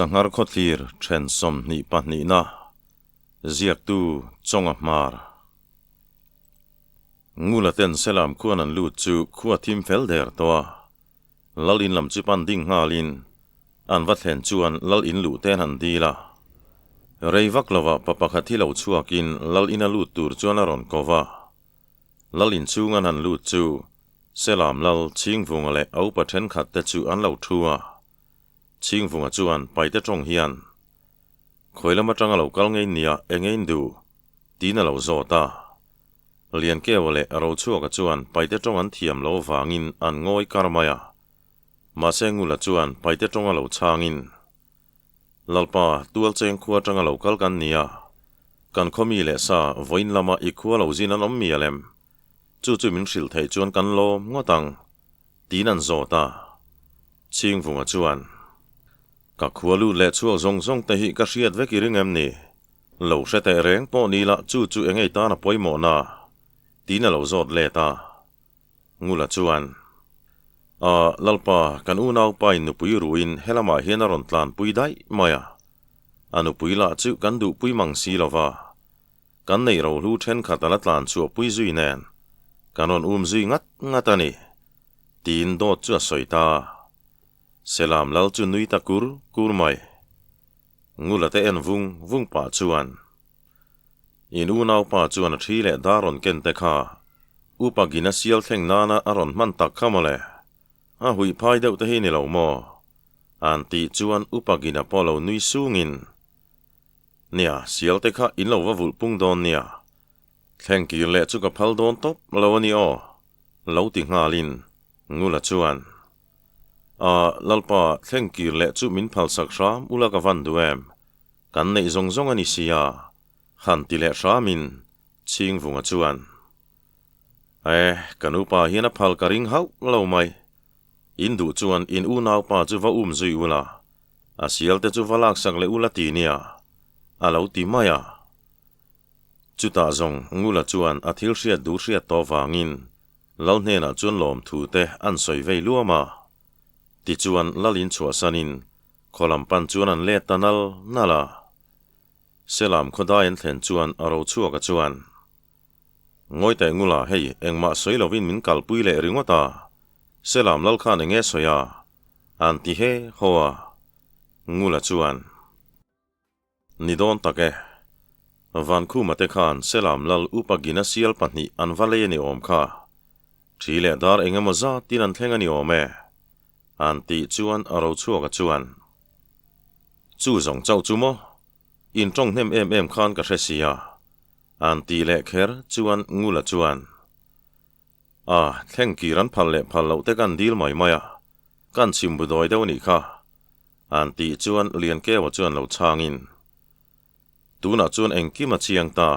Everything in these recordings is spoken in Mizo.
Sanghar khawthlir then 22na ziaktu Chawnga Hmar. Ngula ten Selam khuan an lut chu khua thim fel der tawh a, Lal in lam chu pan ding nghalin an va thlen chuan Lal in luh ten han dil a. Rei vak lovah pa pakhat hi lo chhuakin Lal ina lut tur chuan a rawn ko va. Lal in chhung an han lut chu Selam Lal Chhingvunga leh a upa thenkhat te chu an lo thu a. Chhingvunga chuan paite tawng hian, Khawi lam atanga lo kal ngei nia eng ein duh? tiin a lo zawt a. Liankeua leh Rochhuaka chuan paite tawng an thiam lo vangin an ngawi kar mai a. Mahse Ngula chuan paite tawng a lo chhangin, Lalpa, tualcheng khua atanga lo kal kan ni a. Kan khaw mi leh sa vawiin lama i khua lo zin an awm mial em? Chu chu min hrilh theih chuan kan lawm ngawt ang, tiin an zawt a. Chhingvunga chuan, Ka khua lut leh chhuak zawng zawng te hi ka hriat vek i ring em ni? Lo hre teh reng pawh ni la chu chu engei tan a pawimawh na? Tiin a lo zawt let a. Ngula chuan, A, Lalpa, kan unaupa in nupui ruin helamah hian a rawn tlanpui daih mai a. A nupui lah chu kan duhpui mang si lo va. Kan neih rohlu thenkhat a la tlan chhuahpui zui nen kan rawn um zui ngat ngat a ni, tiin dawt chu a sawi ta. Selam Lal chu nui ta kur kur mai. Ngula te en vung vung pah chuan, In unaupa chuan a thi leh dar rawn ken te kha Upa Gina sial thleng nana a rawn hman tak kha mawle. A huih phai deuh te hi ni lo maw? An tih chuan Upa Gina pawh lo nui sungin, Nia, sial te kha in lo va vulh pung dawn nia. Thleng kir leh chu ka phal dawn tawp lo a ni aw, lo ti nghalin Ngula chuan, A, Lalpa, thleng kir leh chu min phalsak hram ula ka van duh em? Kan neih zawng zawng a ni si a, han ti leh hramin Chhingvunga chuan, E, ka nupa hian a phal ka ring hauh lo mai. In duh chuan in unaupa chu va um zui ula, a sial te chu va laksak leh ula ti nia, a lo ti mai a. Chutah zawng Ngula chuan a thil hriat duh hriat tawh vangin Lal hnenah chuan lawmthu te an sawi vei luam a. Tichuan Lal in chhuahsanin khaw lam pan chuan an let ta nal nal a. Selam khawdai an thlen chuan a rochhuaka chuan, Ngawi teh Ngula hei engmah sawi lovin min kalpui leh ringawt a, Selam Lal khan enge sawi a? an ti he haw a. Ngula chuan. Ni dawn tak e. Vankhuma te khan Selam Lal Upa Gina sial pahnih an va lei a ni awm kha. Thi leh dar eng emaw zatin an thleng a ni awm e. An tih chuan a rochhuaka chuan, Chu zawng chauh chu maw? In tawng hnem em em khan ka hre sia. An tih leh kher chuan Ngula chuan, A, thleng kir an phal leh phal loh te kan dil mai mai a, kan chhim bu dawi deuh a nih kha. An tih chuan Liankeua chuan lo chhangin, Tunah chuan engkim a chiang ta.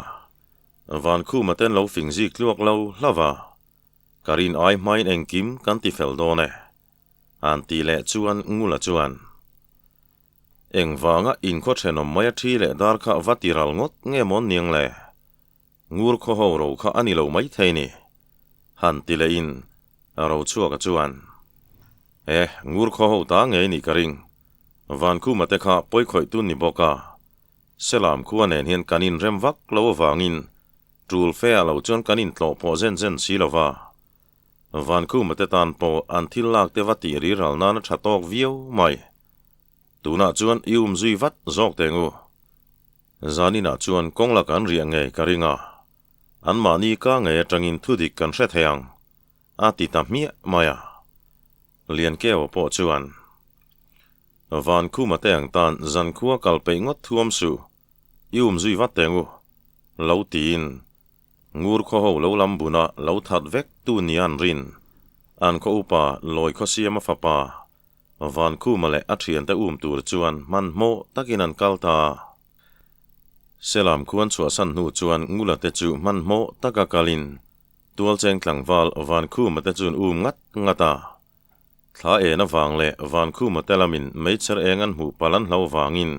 Vankhuma ten lo fing zik tluak lo hlauh a, ka rin ai hmain engkim kan ti fel dawn e. An tih leh chuan Ngula chuan, Engvanga inkhaw thenawm mai a thi leh dar kha va ti ral ngawt nge mawn niang le? Ngur khaw ho ro kha a ni lo maithei ni. Han ti lehin Rochhuaka chuan, E, ngur khaw ho ta ngei nih ka ring. Vankhuma te kha pawi khawih tun ni bawk a. Selam khua nen hian kan inrem vak lo avangin tul fe ah lo chuan kan intlawh pawh zen zen si lo va. Vankhuma te tan pawh an thil lak te va tih riral nan a tha tawk viau mai. Tunah chuan i umzui vat zawk teng u. Zaninah chuan kawng la kan riah ngei ka ring a, anmahni ka ngei atangin thudik kan hre thei ang, a ti ta hmiah mai a. Liankeua pawh chuan, Vankhuma te ang tan zankhua kal peih ngawt thuam suh, i um zui vat teng u, lo tiin ngur khaw ho lo lam buna lo that vek tu nia an rin, an khaw upa Lawi Khawsiama fapa Vankhuma leh a thiante um tur chuan hmanhmawh takin an kal ta a. Selam khuan chhuahsan hnu chuan Ngula te chu hmanhmawh taka kalin tualcheng tlangval Vankhuma te chuan um ngat ngat a. Thla en avang leh Vankhuma te lamin meichher eng an hmuh palh an hlo vangin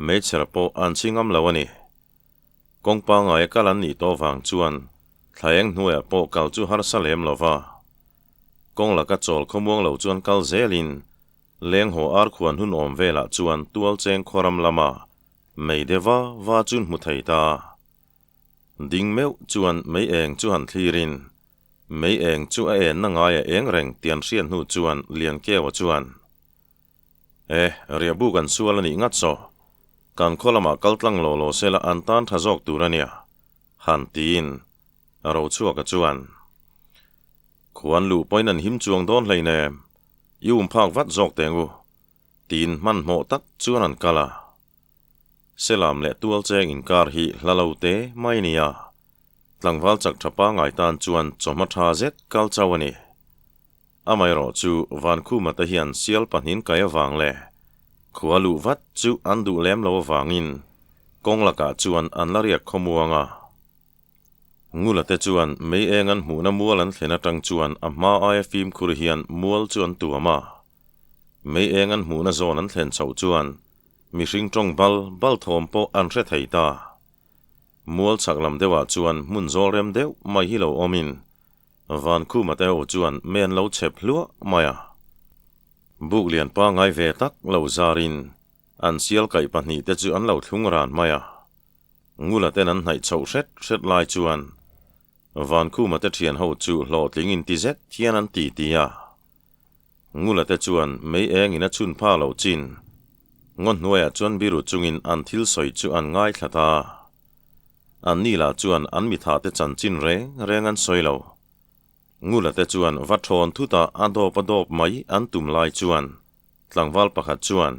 meichher pawh an chhi ngam lo a ni. Kawng pangaia kal an nih tawh vang chuan thla eng hnuaiah pawh kal chu harsa lem lo va. Kawng laka chawl khawmuang lo chuan kal zelin Leng haw ar khuan hun awm velah chuan tualcheng khawram lama mei de va va chun hmu thei ta. Ding meuh chuan mei eng chu han thlirin, mei eng chu a enna ngaia eng reng tih an hriat hnu chuan Liankeua chuan, E, riahbu kan sual a nih ngat saw. Kan khaw lamah kal tlang law law sela an tan tha zawk tur a nia, han tiin Rochhuaka chuan, Khuan luh pawhin an him chuang dawn hleinem, i um phak vat zawk teng u, tiin hmanhmawh tak chuan an kal a. Selam leh tualcheng inkar hi hla lo te mai nia, tlangval chak tha pangai tan chuan chawhma tha zet kal chauh a ni. Amaherawh chu Vankhuma te hian sial pahnin kai avang leh khua luh vat chu an duh lem lo avangin kawng lakah chuan an la riak khawmuang a. Ngula te chuan mei eng an hmuhna mual an thlen atang chuan a hma aia fimkhur hian mual chu an tuam a. Mei eng an hmuhna zawn an thlen chhoh chuan mihring tawng bal bal thawm pawh an hre thei ta. Mual chhak lam deuhah chuan hmun zawl rem deuh mai hi lo awmin Vankhuma te ho chuan mei an lo chhep hluah mai a. Buk lian pangngai ve tak lo zarin an sial kaih pahnihte chu an lo thlung ran mai a. Ngula ten an hnaih chhoh hret hret lai chuan Vankhuma te thian ho chu hlawhtling inti zet hian an ti ti a. Ngula te chuan mei eng in a chhun pha loh chin ngaw hnuaiah chuan biru chungin an thil sawi chu an ngaithla ta. An ni lah chuan an mitha te chanchin reng reng an sawi lo. Ngula te chuan va thawn thut a a dawp a dawp mai an tum lai chuan tlangval pakhat chuan,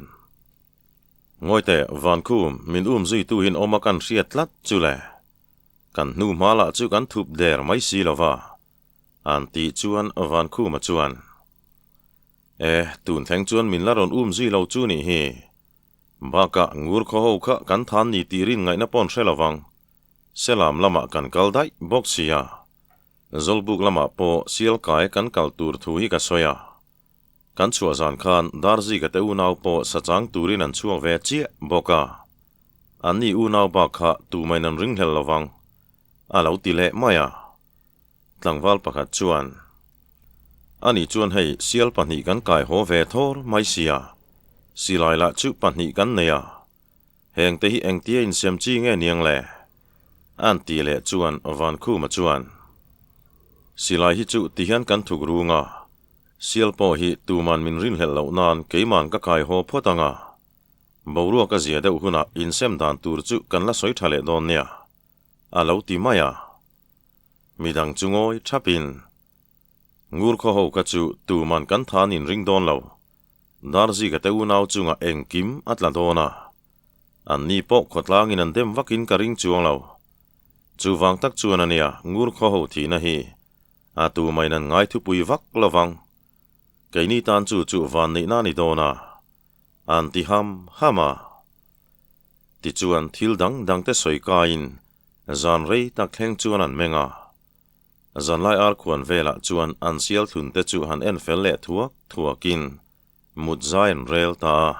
Ngawi teh, Vankhum, min um zuitu hin awm a kan hriat tlat chu le. Kan hnu hma lah chu kan thup der mai si lo va, an tih chuan Vankhuma chuan, E, tun thleng chuan min la rawn um zui lo chu nih hi. Bakah ngur khaw ho kha kan than ni tih rin ngaihna paw'n hre lo vang. Selam lamah kan kal daih bawk sia. Zawlbuk lamah pawh Sialkai kan kal tur thu hi ka sawi a. Kan chhuah zan khan Darzika te unau pawh sachang turin an chhuak ve chiah bawk a. Anni unau bak kha tumain an ringhlel lo vang, a lo ti leh mai a. Tlangval pakhat chuan, Ani chuan hei sial pahnih kan kai haw ve thawr mai sia, silai lah chu pahnih kan nei a, hengte hi engtia insem chi nge niang le? An ti leh chuan Vankhuma chuan, Silai hi chu tihian kan thuk rung a, sial pawh hi tuman min rinhlelh loh nan keiman ka kai haw phawt ang a, boruak a zia deuh hunah insem dan tur chu kan la sawi tha leh dawn nia, a lo ti mai a. Midang chu ngawi thapin, Ngur khaw ho kha chu tuman kan than in ring dawn lo. Darzika te unau chungah engkim a tla dawn a. Anni pawh khawtlangin an dem vakin ka ring chuang lo. Chuvang tak chuan a nia ngur khaw ho thihna hi a tumain an ngai thupui vak lo vang. Keini tan chu chu vanneihna a ni dawn a, an ti ham ham a. Tichuan thil dang dangte sawi kaiin Zan rei tak thleng chuan an meng a. Zanlai ar khuan velah chuan an sial thlun te chu han en fel leh thuak thuakin mut zai an rel ta a.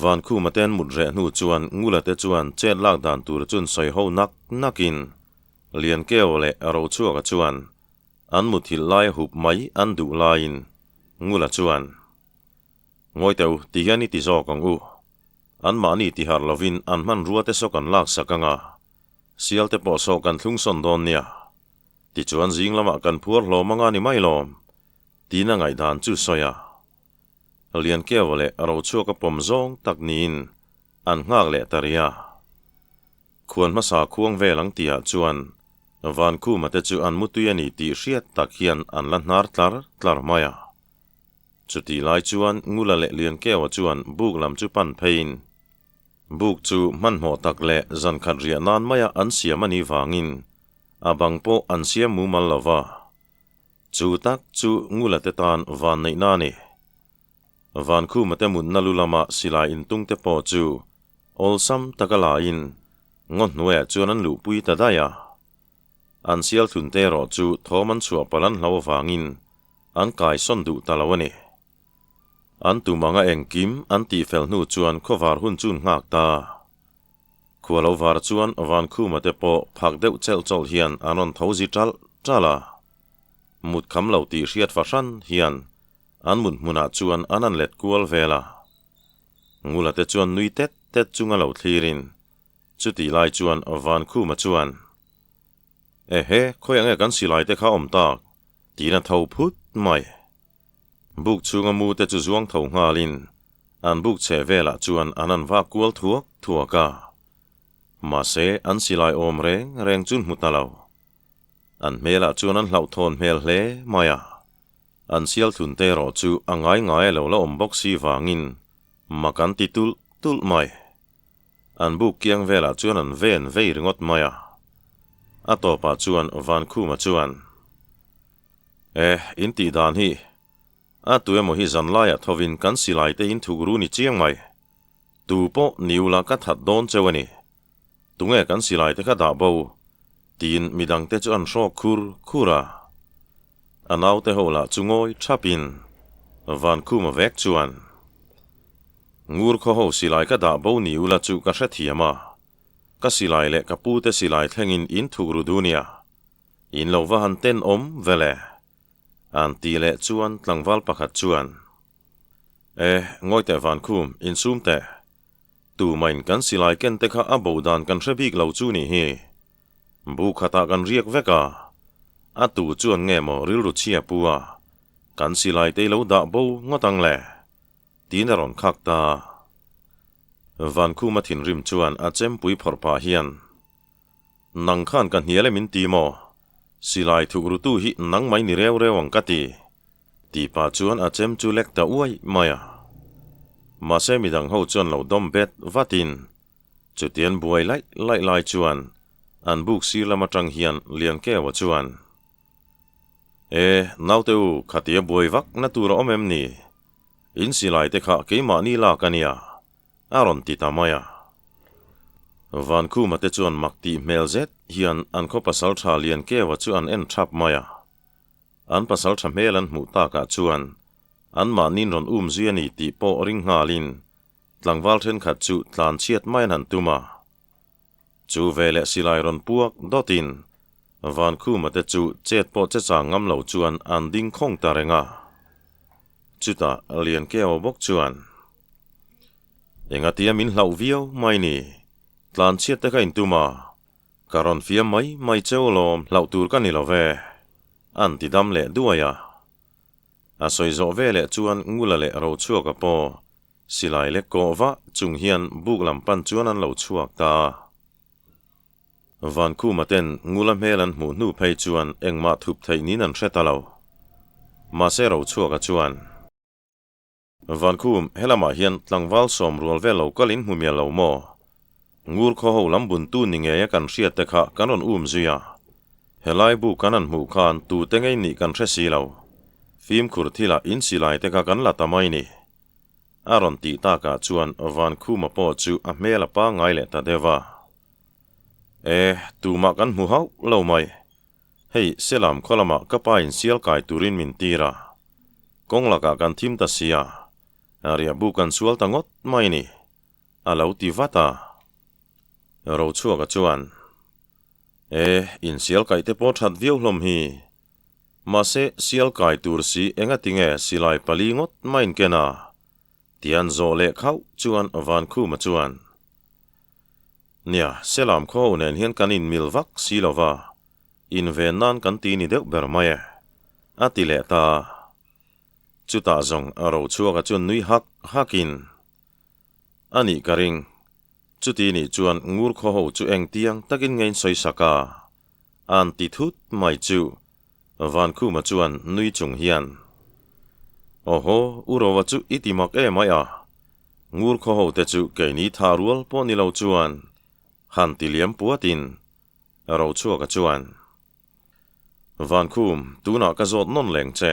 Vankhuma te an mut reh hnu chuan Ngula te chuan chet lak dan tur chun sawi ho nak nakin Liankeo leh Rochhuaka chuan an muthilh laia hup mai an duh laiin Ngula chuan, Ngawi teu, tihian i ti zawk ang u. Anmahni ti harh lovin an hmanrua te saw kan laksak ang a, sial te pawh saw kan thlung sawn dawn nia. Tichuan zing lamah kan phuar hlawm anga ni mai lawm, tiin a ngaihdan chu sawi a. Liankeua leh Rochhuaka pawm zawng tak niin an nghak leh ta rih a. Khuan hmasa khuang vel ang tihah chuan Vankhuma te chu an mutui a ni tih hriat tak hian an la hnar tlar tlar mai a. Chutih lai chuan Ngula leh Liankeua chuan buk lam chu pan pheiin, buk chu hmanhmawh tak leh zan khat riah nan maia an siam a nih vangin a bang pawh an siam mumal lo va. Chu tak chu Ngula te tan van neihna a ni. Vankhuma te mutna lu lama silai intung te pawh chu awlsam taka laiin ngaw hnuaiah chuan an luhpui ta daih a. An sial thlun te erawh chu thawm an chhuah palh an hlo avangin An kaisawn duh ta lo a ni. An tum anga engkim an tihfel hnu chuan khawvar hun chu an nghak ta. Khua lo var chuan Vankhuma te pawh phak deuh chelh chawlh hian an rawn tho zi ṭalh ṭalh a. Mut kham lo tih hriat fahran hian An mut hmunah chuan an han let kual vel a. Ngula te chuan nui tet tet chunga lo thlirin, chutih lai chuan Vankhuma chuan, Ehe, khawi ange kan silai te kha awm tak? tiin a tho phut mai. Buk chhunga mu te chu zuang tho nghalin an buk chheh velah chuan an han vak kual thuak thuak a. Mahse, an silai awm reng reng chu hmu ta lo. An hmelah chuan an hlauhthawn hmel hle mai a. An sial thlun te erawh chu a ngai ngai a lo la awm bawk si vangin mak an ti tulh tulh mai. An buk kiang velah chuan an ven vei ringawt mai a. A tawpah chuan Vankhuma chuan, Eh, in tih dan hi, a tu emaw hi zan laiah thovin kan silai te in thuk ru ni chiang mai. Tu pawh ni ula ka that dawn cheu a ni. Tunge kan silai te kha dah bo? tiin midang te chu an hrawk khur khur a. A naute ho lah chu ngawi thapin Vankhuma vek chuan, Ngur khaw ho silai ka dah bo ni ula chu ka hrethiam a, ka silai leh ka pute silai thlengin in thuk ru du nia, in lo va han tenawm vele, an ti leh chuan tlangval pakhat chuan, E, ngawi teh Vankhum, insum teh. Tumain kan silai ken te kha a bo dan kan hre bik lo chu nih hi. Bu khatah kan riak vek a, a tu chuan nge maw rilru chhia pu a, kan silai te lo dah bo ngawt ang le? Tiin a rawn khak ta. Vankhuma thinrim chuan a chempui phawrh pah hian, Nang khan ka hnial em in ti maw? Silai thuk rutu hi nang mai ni reu reu ang ka ti. Tih pah chuan a chem chu lek ta uai mai a. Mahse midang ho chuan lo dawm bet vatin chutian buai laih laih lai chuan an buk sir lam atang hian Liankeua chuan, E, naute u, khatia buai vak na tur a awm em ni? In silai te kha keimahni lak a nia. A rawn ti ta mai a. Vankhuma te chuan mak tih hmel zet hian an khaw pasal tha Liankeua chu an en thap mai a. An pasal tha hmel an hmuh takah chuan anmahni'n rawn um zui a ni tih pawh ring nghalin tlangval thenkhat chu tlan chhiat mai an han tum a. Chu veleh silai rawn puak dawtin Vankhuma te chu chet pawh che chang ngam lo chuan an ding khawng ta reng a. Chutah Liankeua bawk chuan, Engatia min hlauh viau mai ni, tlan chhiat te kha intum a, Ka rawn fiam mai mai cheu lawm hlauh tur ka ni lo ve, an ti dam leh duai a. A sawi zawh ve leh chuan Ngula leh Rochhuaka pawh silai lek kawh vah chung hian buk lam pan chuan an lo chhuak ta a. Vankhuma ten Ngula hmel an hmuh hnu phei chuan engmah thup theih niin an hre ta lo. Mahse Rochhuaka chuan. Vankhum, helamah hian tlangval sawm rual vel lo kal in hmu mial lo maw? Ngur khaw ho lam buntu ni ngeia kan hriat te kha kan rawn um zui a. Helai bu kan han hmuh khan tute ngei nih kan hre si lo. Fimkhur thilah in silai te kha kan la ta mai ni. A rawn tih takah chuan Vankhuma pawh chu a hmel a pangngai leh ta deuh a. E, tumah kan hmu hauh lo mai. Hei, Selam khaw lamah ka pa in sial kai turin min tir a, kawng lakah kan thim ta si a, riahbu kan sual ta ngawt mai ni, a lo ti vat a. Rochhuaka chuan, E, in sial kaih te pawh that viau hlawm hi. Mahse, sial kai tur si engatinge silai pali ngawt mai in ken a? Tian zawh leh khauh chuan Vankhuma chuan, Nia, Selam khaw ho nen hian kan inmil vak si lo va, inven nan kan ti ni deuh ber mai e, a ti leh ta. Chutah zawng a Rochhuaka chuan nui hak hakin, A nih ka ring, chuti nih chuan ngur khaw ho chu engtiang takin nge in sawi sak a? A'n ti thut mai chu Vankhuma chuan nui chung hian, Awhaw, u Rova chu i ti mak em ai a, ngur khaw ho te chu keini tha rual pawh ni lo chuan han ti liam puatin Rochhuaka chuan, Vankhum, tunah ka zawt nawn leng che,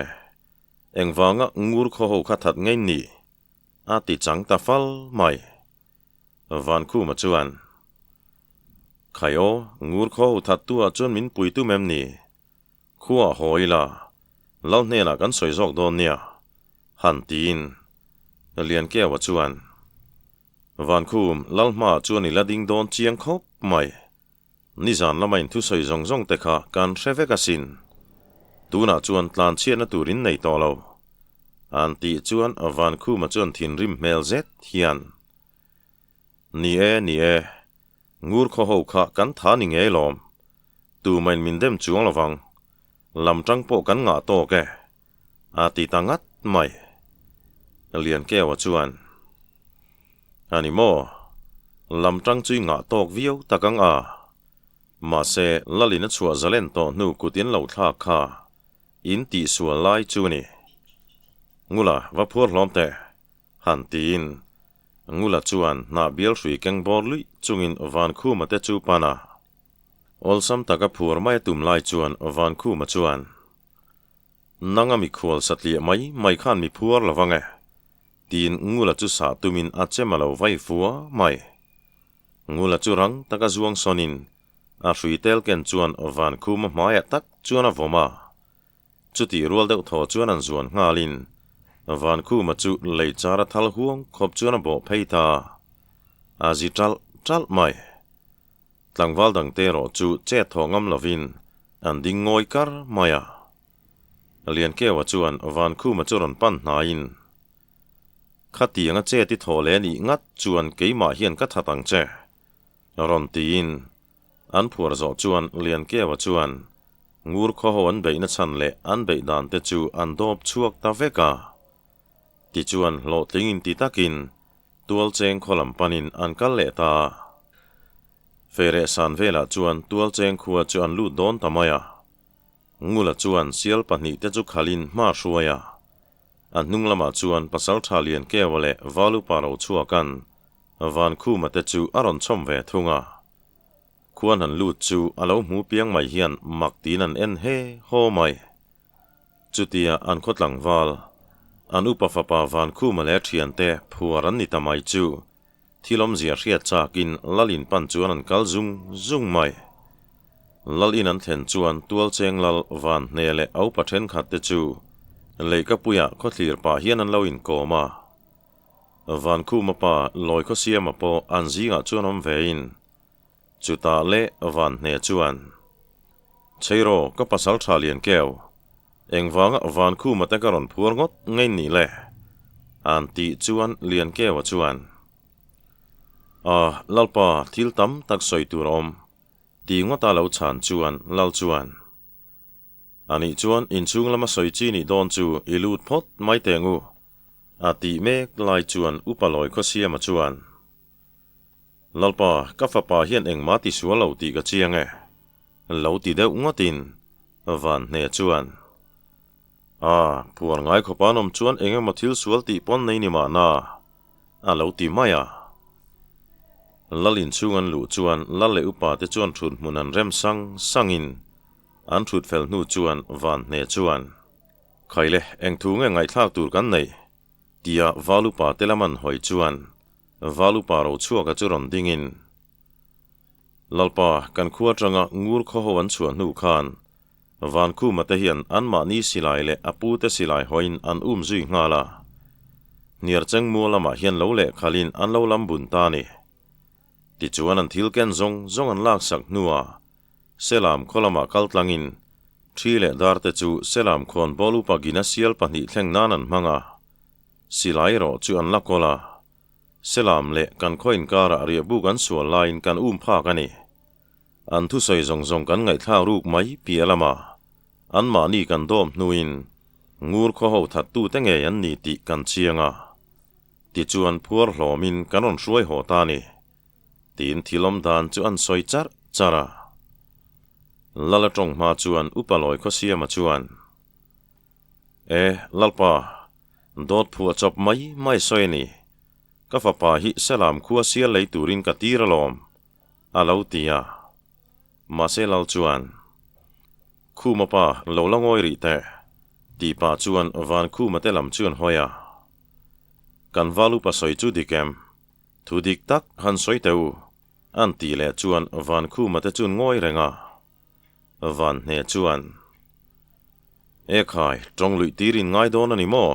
engvanga ngur khaw ho kha that ngei ni? a ti chang ta fal mai. Vankhuma chuan, Khai aw, ngur khaw ho that tu ah chuan min pui tum em ni? Khuaah haw ila, Lal hnenah kan sawi zawk dawn nia, han tiin Liankeua chuan, Vankhum, Lal hmaah chuan i la ding dawn chiang khawp mai. Nizan lama in thusawi zawng zawng te kha kan hre vek asin. Tunah chuan tlanchhiatna tur in nei tawh lo. An tih chuan Vankhuma chuan thinrim hmel zet hian, Ni e, ni e, ngur khaw ho kha kan tha ni ngei lawm. Tumain min dem chuang lovang. Lam tang pawh kan ngah tawk e. A ti ta ngat mai. Liankeua chuan, A ni maw? Lam tang chu i ngah tawk viau tak ang a. Mahse, Lalin a chhuah zalen tawh hnu kut in lo thlak kha in tihsual lai chu ni. Ngula va phuar hlawm teh, han tiin Ngula chuan hnah bial hrui keng bawr luih chungin Vankhuma te chu pan a. Awlsam taka phuar mai a tum lai chuan Vankhuma chuan, Nanga mikhual satliah mai mai khan mi phuar lo vang e, tiin Ngula chu sah tumin a chem a lo vai fua mai. Ngula chu rang taka zuang sawnin a hrui tel ken chuan Vankhuma hmaiah tak chuan a vawm a. Chutih rual deuh thaw chuan an zuan nghalin Vankhuma chu lei char a thal huang khawp chuan a bawh phei ta a zi ṭalh ṭalh mai. Tlangval dangte erawh chu chet thaw ngam lovin an ding ngawi kar mai a. Liankeua chuan Vankhuma chu rawn pan hnaiin, Khatianga chet i thaw leh nih ngat chuan keimah hian ka that ang che, rawn tiin an phuar zawh chuan Liankeua chuan ngur khaw ho an beihna chhan leh an beih dan te chu an dawp chhuak ta vek a. Tichuan hlawhtling inti takin Tualcheng khaw lam panin an kal leh ta a. Feireh san velah chuan Tualcheng khua chu an lut dawn ta mai a. Ngula chuan sial pahnihte chu khalin hma hruai a. A hnung lamah chuan Pasaltha Liankeua leh Valupa Rochhuakan Vankhuma te chu a rawn chhawm ve thung a. Khuan han lut chu a lo hmu piang mai hian mak tiin an en he haw mai. Chutia an khaw tlangval, an upa fapa Vankhuma leh a thiante phuar an ni ta mai chu thil awmzia hriat chakin Lal in pan chuan an kal zung zung mai. Lal in an thlen chuan Tualcheng Lal Vanhne leh a upa thenkhat te chu leihkapuiah khawthlir pah hian an lo inkawm a. Vankhuma pa Lawikhawsiama pawh an zingah chuan awm vein Chutah leh Vanhne chuan, Cheiraw, ka pasal tha lian keu, engvanga Vankhuma te ka rawn phuar ngawt ngei nih le? An tih chuan Liankeua chuan, A, Lalpa, thil tam tak sawi tur a awm, ti ngawta lo chhan chuan Lal chuan, Anih chuan inchhung lama sawi chi nih dawn chu i lut phawt mai teh ngu, a tih mek lai chuan Upa Lawi Khawsiama chuan, Lalpa, ka fapa hian engmah ti sual lo tih ka chiang e. Lo ti deuh ngawtin Vanhne chuan, A, phuar ngai khawpa an awm chuan eng emaw thil sual tih pawn nei ni mahna, a lo ti mai a. Lal inchhung an luh chuan Lal leh upa te chuan thut hmun an rem sang sangin an thut fel hnu chuan Vanhne chuan, Khaile, eng thu nge ngaihthlak tur kan neih? tia Val upa te lam an hawi chuan Val upa Rochhuaka chu rawn dingin, Lalpa, kan khua atanga ngur khaw ho an chhuah hnu khan Vankhuma te hian anmahni silai leh a pute silai hawiin an um zui nghal a. Hniarcheng mual lamah hian lo lehkhalin an lo lam bun ta a ni. Tichuan an thil ken zawng zawng an laksak hnuah Selam khaw lamah kal tlangin thi leh dar te chu Selam khawn bawl upa Gina sial pahnih thleng nan an hmang a. Silai erawh chu an la kawl a, Selam leh kan khaw inkarah riahbuk an sual laiin kan um phak a ni. An thusawi zawng zawng kan ngaihthlak ruk mai piah lama anmahni kan dawm hnuin ngur khaw ho thattute ngei an ni tih kan chiang a, tichuan phuar hlawmin kan rawn hruai haw ta a ni, tiin thil awm dan chu an sawi charh charh a. Lala tawng hma chuan Upa Lawi Khawsiama chuan, E, Lalpa, dawt phuah chawp mai mai sawi a ni. Ka fapa hi Selam khua sial lei turin ka tir alawm, a lo ti a. Mahse Lal chuan, Khuma pa, lo la ngawi rih teh, tih pah chuan Van Khuma te lam chu an hawi a. Kan val upa sawi chu dik em? Thu dik tak han sawi teh u, an tih leh chuan Van Khuma te chuan ngawi reng a. Van hne chuan, E khai, tawng luih tir in ngai dawn a ni maw?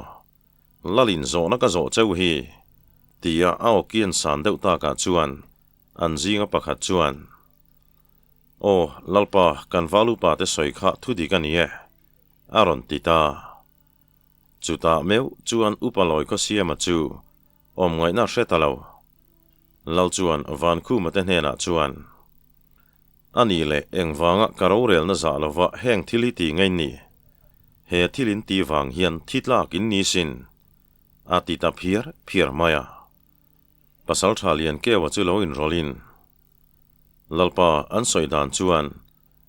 Lalin zawhna ka zawh cheu hi, tia a aw kian san deuh takah chuan an zinga pakhat chuan, Aw, Lalpa, kan val upa te sawi kha thu dik a ni e, a rawn ti ta. Chutah meuh chuan Upa Lawi Khawsiama chu awm ngaihna hre ta lo. Lal chuan Vankhuma te hnenah chuan, A nih leh engvanga ka rorelna zah lova heng thil hi ti ngei ni? He thil in ti vang hian thi tlak in ni sin, a ti ta phiar phiar mai a. Pasaltha Liankeua chu lo inrawlhin, Lalpa, an sawi dan chuan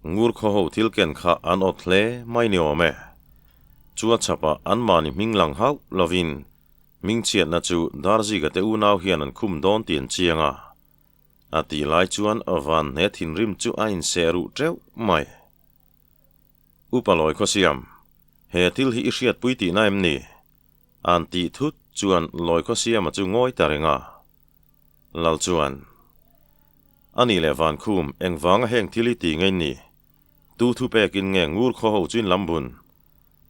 Ngur khaw ho thil ken kha an awt hle mai ni awm e. Chu a chhapah anmahni hming lang hauh lovin hmingchhiatna chu Darziga te unau hian an khum dawn tih an chiang a. A tih lai chuan van hne thinrim chu a inseh ruh teuh mai. Upa Lawi Khawsiam, he thil hi i hriatpui tihna em ni? An tih thut chuan Lawi Khawsiama chu ngawi ta reng a. Lal chuan, A nih leh Vankhum, engvanga heng thil hi ti ngei ni? Tu thu pekin nge ngur khaw ho chu in lam bun?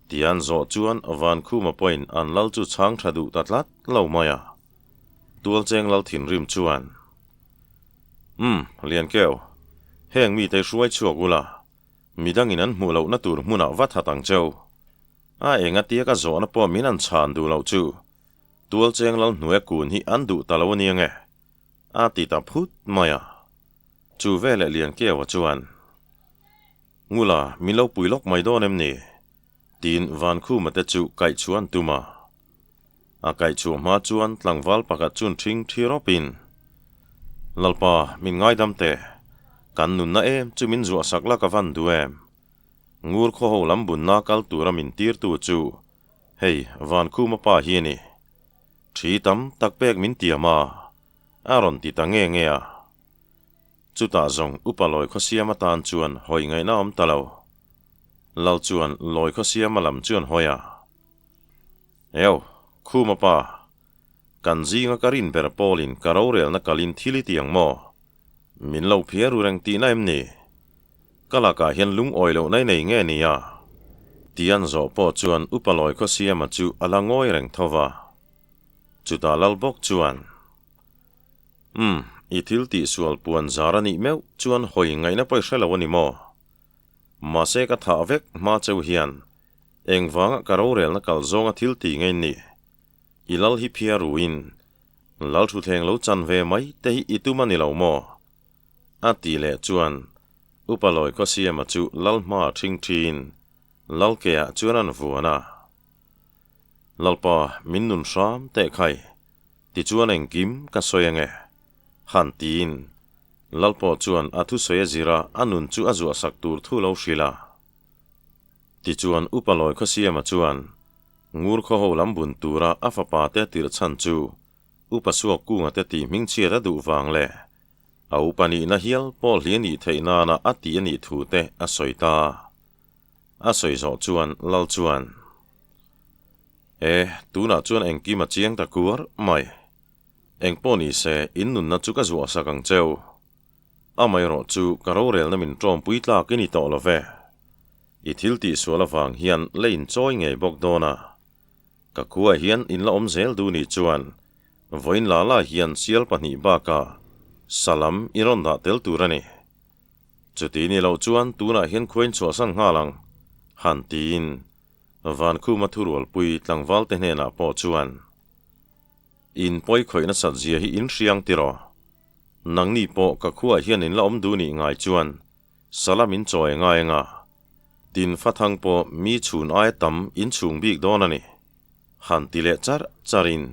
Ti an zawh chuan Vankhuma pawhin an lal chu chhang tha duh ta tlat lo mai a. Tualcheng lal thinrim chuan, Umm, Liankeu, heng mite hi hruai chhuak ula, midangin an hmuh lohna tur hmunah va that ang cheu. A enga tia ka zawhna pawh min an chhan duh loh chu Tualcheng lal hnuaia kun hi an duh ta lo a nia nge? A ti ta phut mai a. Chu veleh Liankeua chuan, Ngula, min lo pui lawk mai dawn em ni? Tiin Vankhuma te chu kaih chhuah an tum a. A kaih chhuah hma chuan tlangval pakhat chuan ṭhing ṭhi rawpin, Lalpa, min ngaidam teh. Kan nunna em chu min zuah sak la ka van duh em? Ngur khaw ho lam bunna kal tura min tirtu chu Hei, Vankhuma pa hi a ni. Thi tam tak pek min tiam a, a rawn ti ta nge nge a. Chutah zawng Upa Lawi Khawsiama tan chuan hawi ngaihna awm ta lo. Lal chuan Lawi Khawsiama lam chuan hawi a. Eo, Khuma pa, kan zinga ka rin ber pawlin ka rorelna kalin thil i ti ang maw? Min lo phiar u reng tihna em ni? Ka lakah hian lungawi lohna i nei nge nia? Tian zawh pawh chuan Upa Lawi Khawsiama chu a la ngawi reng tho va. Chutah lal bawk chuan, Umm, i thil tihsual puan zar a nih meuh chuan hawi ngaihna pawh i hre lo a ni maw? Mahse ka thah vek hma cheu hian engvanga ka rorelna kal zawnga thil ti ngei ni? I lal hi phiar ruin Lal thutthleng lo chan ve mai te hi i tum a ni lo maw? A tih leh chuan Upa Lawi Khawsiama chu Lal hma a ṭhing ṭhin Lal keah chuan an vuan a. Lalpa, min nun hram teh khai, tichuan engkim ka sawi ange, han tiin Lal pawh chuan a thusawi a zir a, a nun chu a zuahsak tur thu lo hrilh a. Tichuan Upa Lawi Khawsiama chuan Ngur khaw ho lam bun tura a fapa te tirh chhan chu Upa Suak Kunga te tih hmingchhiat a duh vang leh a upa nihna hial pawh hli a nih theih nana a tih a nih thu te a sawi ta. A sawi zawh chuan Lal chuan, E, tunah chuan engkim a chiang ta kuar mai. Engpawh ni se, in nunna chu ka zuahsak ang cheu. Amaherawh chu ka rorelna min ṭawmpui tlak i ni tawh lo ve. I thil tihsual avang hian la inchawi ngei bawk dawn a. Ka khuaah hian in la awm zel duh nih chuan vawiin la la hian sial pahnih bakah salam i rawn dah tel tur a ni. Chuti ni loh chuan tunah hian khua in chhuahsan nghal ang, han tiin Vankhuma thurualpui tlangvalte hnenah pawh chuan, In pawi khawih nasat zia hi in hriang tiraw? Nangni pawh ka khuaah hian in la awm duh nih ngai chuan Salam in chawi ngai anga, tin fathang pawh mi chhun aia tam in chhung bik dawn a ni. Han ti leh char charin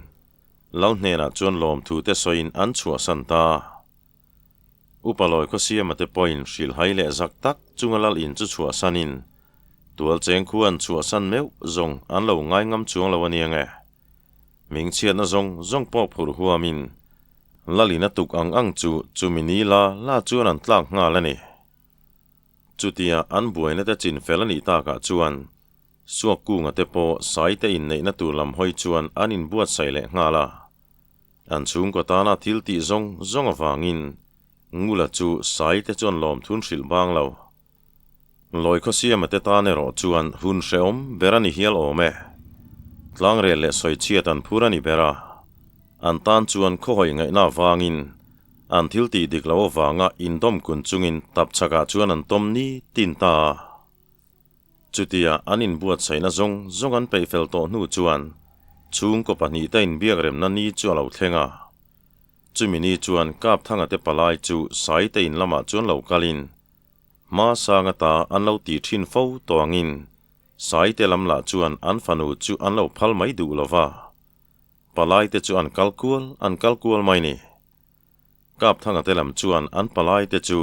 Lal hnenah chuan lawmthu te sawiin an chhuahsan ta. Upa Lawi Khawsiama te pawhin hrilhhai leh zak tak chunga Lal in chu chhuahsanin tualcheng khu an chhuahsan meuh zawng an lo ngai ngam chuang lo a nia nge. Hmingchhiatna zawng zawng pawh phurh huamin Lalin a tuk ang ang chu chumi ni la la chuan an tlak nghal a ni. Chutia an buaina te chin fel a nih takah chuan Suak Kunga te pawh sai te inneihna tur lam hawi chuan an inbuatsaih leh nghal a. An chhungkaw tana thil tih zawng zawng avangin Ngula chu sai te chuan lawmthun hrilh bang lo. Lawi Khawsiama te tan erawh chuan hun hrehawm ber a ni hial awm e. Tlangrel leh sawichhiat an phur a ni ber a. An tan chuan khawhawi ngaihna avangin an thil tih dik loh avanga indawm kun chungin tapchhakah chuan an tawm ni tin ta a. Chutia an inbuatsaihna zawng zawng an peih fel tawh hnu chuan chhungkaw pahnihte inbiak remna ni chu a lo thleng a. Chumi ni chuan Kapthanga te palai chu Saite in lamah chuan lo kalin hma sang ata an lo tih thin fo tawh angin Saite lam lah chuan an fanu chu an lo phal mai duh lo va. Palaite chu an kal kual an kal kual mai ni. Kapthanga te lam chuan an palaite chu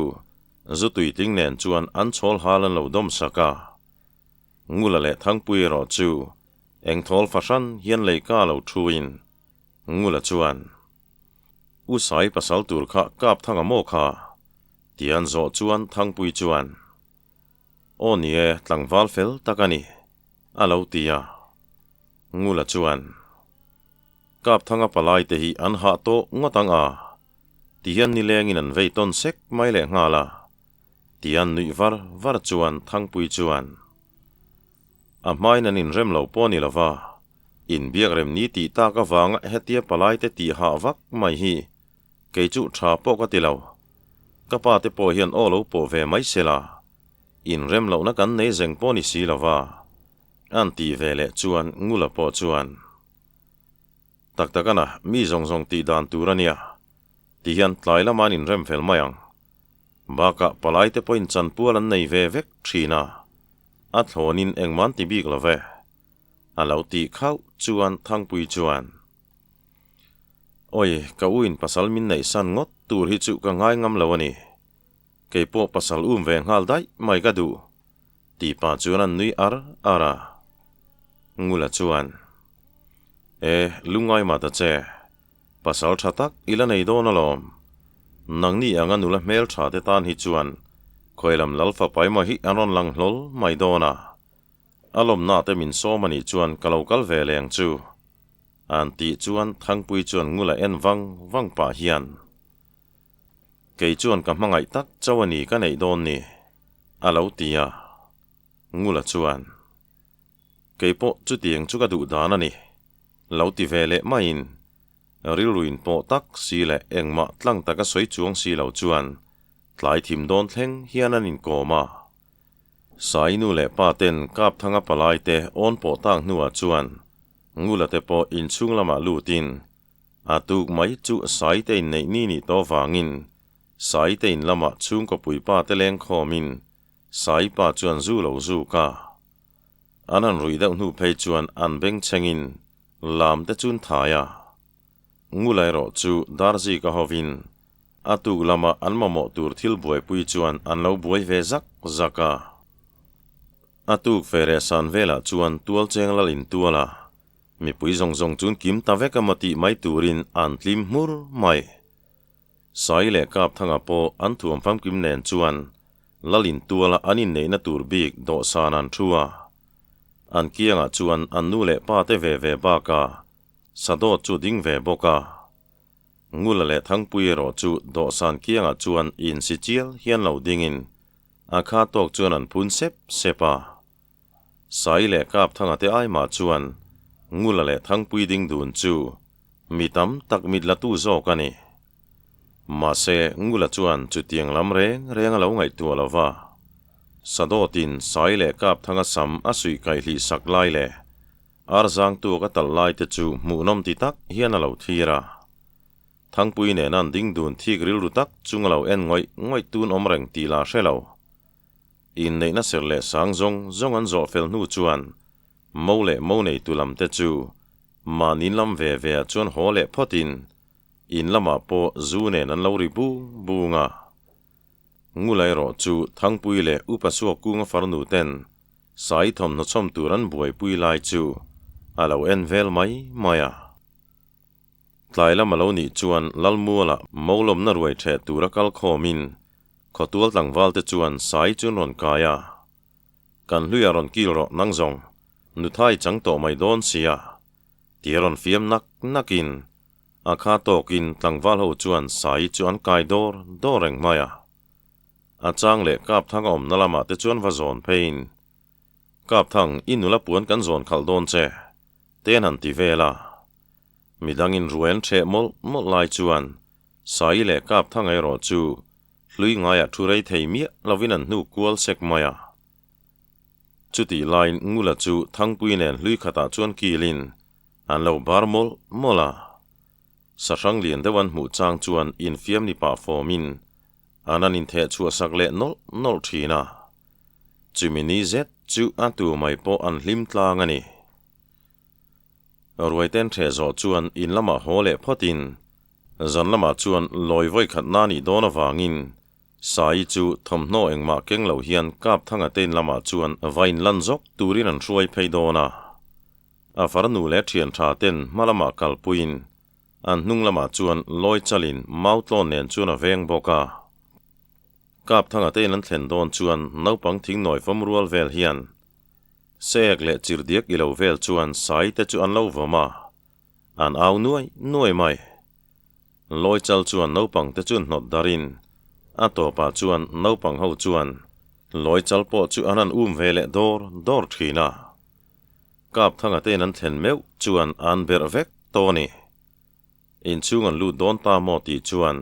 zu tuitling nen chuan an chhawl hal an lo dawm sak a. Ngula leh Thangpui erawh chu engthawl fahran hian leika lo thuin Ngula chuan, U Sai pasal tur kha Kapthanga maw kha? ti an zawh chuan Thangpui chuan, Aw ni e, tlangval fel tak a ni, a lo ti a. Ngula chuan, Kapthanga palai te hi an hah tawh ngawt ang a, ti hian nilengin an vei tawn sek mai leh nghal a, ti an nuih var var chuan Thangpui chuan, A hmain an inrem lo pawh a ni lova, inbiak rem ni tih tak avanga hetia palaite tih hah vak mai hi kei chu tha pawh ka ti lo. Ka pa te pawh hian aw lo pawh ve mai se la, inrem lohna kan nei zeng pawh ni si lova, an tih ve leh chuan Ngula pawh chuan, Tak tak ana, mi zawng zawng tih dan tur a nia, ti hian tlai lama an inrem fel mai ang. Bakah palaite pawhin chanpual an nei ve vek thin a. A thlawnin engmah an ti bik lo ve. A lo tih khauh chuan Thangpui chuan, Awi, ka u in pasal min neih san ngawt tur hi chu ka ngai ngam lo a ni. Kei pawh pasal um ve nghal daih mai ka duh, tih pah chuan an nui ar ar a. Ngula chuan, E, lungngai mah ta che. Pasal tha tak i la nei dawn alawm. Nangni anga nula hmel tha te tan hi chuan khawilam lal fapa emaw hi an rawn lang hlawl mai dawn a. A lawmna te min sawm a nih chuan ka lo kal ve leng chu. An tih chuan Thangpui chuan ngula en vang vang pah hian, Kei chuan ka hmangaih tak chauh a ni ka neih dawn ni, a lo ti a. Ngula chuan, Kei pawh chutiang chu ka duh dan a ni. Lo ti ve leh maiin, rilruin pawh tak si leh engmah tlang taka sawi chuang si lo chuan tlai thim dawn thleng hian an inkawm a. Sainu leh pa ten Kapthanga palai te awn pawh tak hnuah chuan Ngula te pawh inchhung lamah lutin a tuk mai chu Saite inneih ni nih tawh vangin Saite in lamah chhungkaw puipa te lengkhawmin Saipa chuan zu lo zuk a. An han ruih deuh hnu phei chuan an bengchhengin lam te chun thai a. Ngula erawh chu Darzika hovin a tuk lama an mamawh tur thil buaipui chuan an lo buai ve zak zak a. A tuk fere san velah chuan tualcheng lal in tual a, mipui zawng zawng chun kim ta vek emaw tih mai turin an tlim hmur mai. Sai leh Kapthanga pawh an thuam famkim nen chuan Lalin tuala an inneihna tur bik dawhsan an thu a. An kiangah chuan an nu leh pa te ve ve bakah Sadawt chu ding ve bawk a. Ngula leh Thangpui erawh chu dawhsan kiangah chuan insi chial hian lo dingin a kha tawk chuan an phun sep sep a. Sai leh Kapthanga te aimah chuan Ngula leh Thangpui ding dun chu mi tam tak mit la tu zawk a ni. Mahse, Ngula chuan chutiang lam reng reng a lo ngaihtuah lo va. Sadawtin Sai leh Kapthanga sam a suih kaihlih sak lai leh Arzang tuak a talh lai te chu hmuhnawm ti tak hian a lo thlir a. Thangpui nena an ding dun thik rilru tak chung a lo en ngawih ngawih tun awm reng tih lah hre lo. Inneihna ser leh sang zawng zawng an zawh fel hnu chuan Mo leh Mo neitu lam te chu mahni lam ve ve ah chuan haw leh phawtin In lamah pawh zu nen an lo ri bung bung a. Ngula erawh chu Thangpui leh Upa Suakkunga farnu ten Sai thawmhnaw chhawm tur an buaipui lai chu a lo en vel mai mai a. Tlai lam a lo nih chuan Lalmuala Molawmna ruai ṭheh tura kal khawmin khawtual tlangval te chuan Sai chu an rawn kai a. Kan hluiah rawn kil rawh nang zawng, nuthai chang tawh mai dawn sia, ti a rawn fiam nak nakin A kha tawkin tlangval ho chuan Sai chu an kai dawr dawr reng mai a. A chang leh Kapthang a awmna lamah te chuan va zawn pheiin, Kapthang, i nula puan kan zawn khalh dawn che, te an han ti vel a. Midangin ruai an ṭheh mawlh mawlh lai chuan Sai leh Kapthang erawh chu hlui ngaiah thu rei thei miah lovin an hnuk kual sek mai a. Chutih laiin Ngula chu Thangpui nen hlui khatah chuan kilin an lo bar mawlh mawlh a. Sahrang lian deuh an hmuh chang chuan infiam ni pah fawmin an han intheh chhuah sak leh nawlh nawlh thin a. Chumi ni zet chu a tu mai pawh an hlim tlang a ni. Ruaiten ṭheh zawh chuan in lamah haw leh phawtin zan lamah chuan lawi vawi khat na nih dawn avangin Sai chu thawmhnaw engmah keng lo hian Kapthanga te in lamah chuan va in lan zawk turin an hruai phei dawn a. A farnu leh thian tha ten hma lamah kalpuiin an hnung lamah chuan lawi chalin mau tlawn nen chuan a veng bawk a. Kapthanga te in an thlen dawn chuan naupang thingnawi fawm rual vel hian Sek leh chirdiak ilo vel chuan Sai te chu an lo vawm a, an au nuai nuai mai. Lawi chal chuan naupang te chu hnawt darin a tawpah chuan naupang ho chuan lawi chal pawh chu an han um ve leh dawr dawr thin a. Kapthanga tein an thlen meuh chuan an berh vek tawh a ni. Inchhung an lut dawn ta maw tih chuan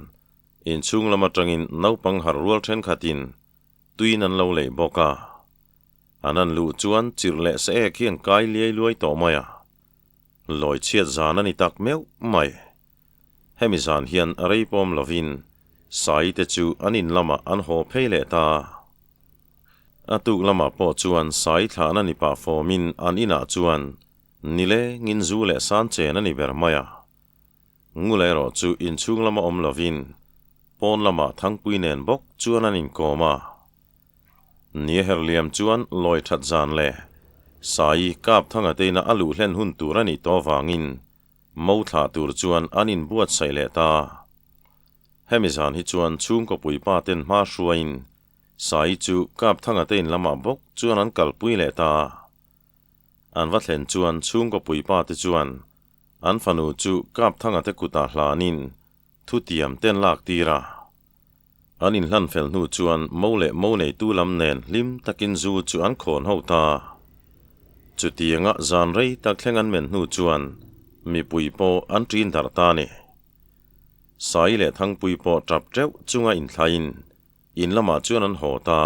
inchhung lam atangin naupang harh rual thenkhatin tuiin an lo leih bawk a. An han luh chuan chirh leh sa ek hi an kai liai luai tawh mai a. Lawi chhiat zan a ni tak meuh mai. Hemi zan hian rei pawm lovin Sai te chu an in lamah an haw phei leh ta. A tuk lamah pawh chuan Sai thlahna ni pah fawmin an inah chuan nilengin zu leh san chen a ni ber mai a. Ngula erawh chu inchhung lama awm lovin pawn lamah Thangpui nen bawk chuan an inkawm a. Ni a her liam chuan lawi that zan leh Sai kap thanga teina a luh hlen hun tur a nih tawh avangin mo thlah tur chuan an inbuatsaih leh ta. Hemi zan hi chuan chhungkaw puipa ten hma hruaiin Sai chu kap thanga tein lamah bawk chuan an kalpui leh ta. An va thlen chuan chhungkaw puipa te chuan an fanu chu kap thanga te kutah hlanin thutiam ten lak tir a. An inhlan fel hnu chuan mo leh mo neitu lam nen hlim takin zu chu an khawn ho ta. Chutianga zan rei tak thleng an men hnu chuan mipui pawh an ṭin darh ta a ni. Sai leh Thangpui pawh ṭap ṭeuh chunga inthlaiin in lamah chuan an haw ta.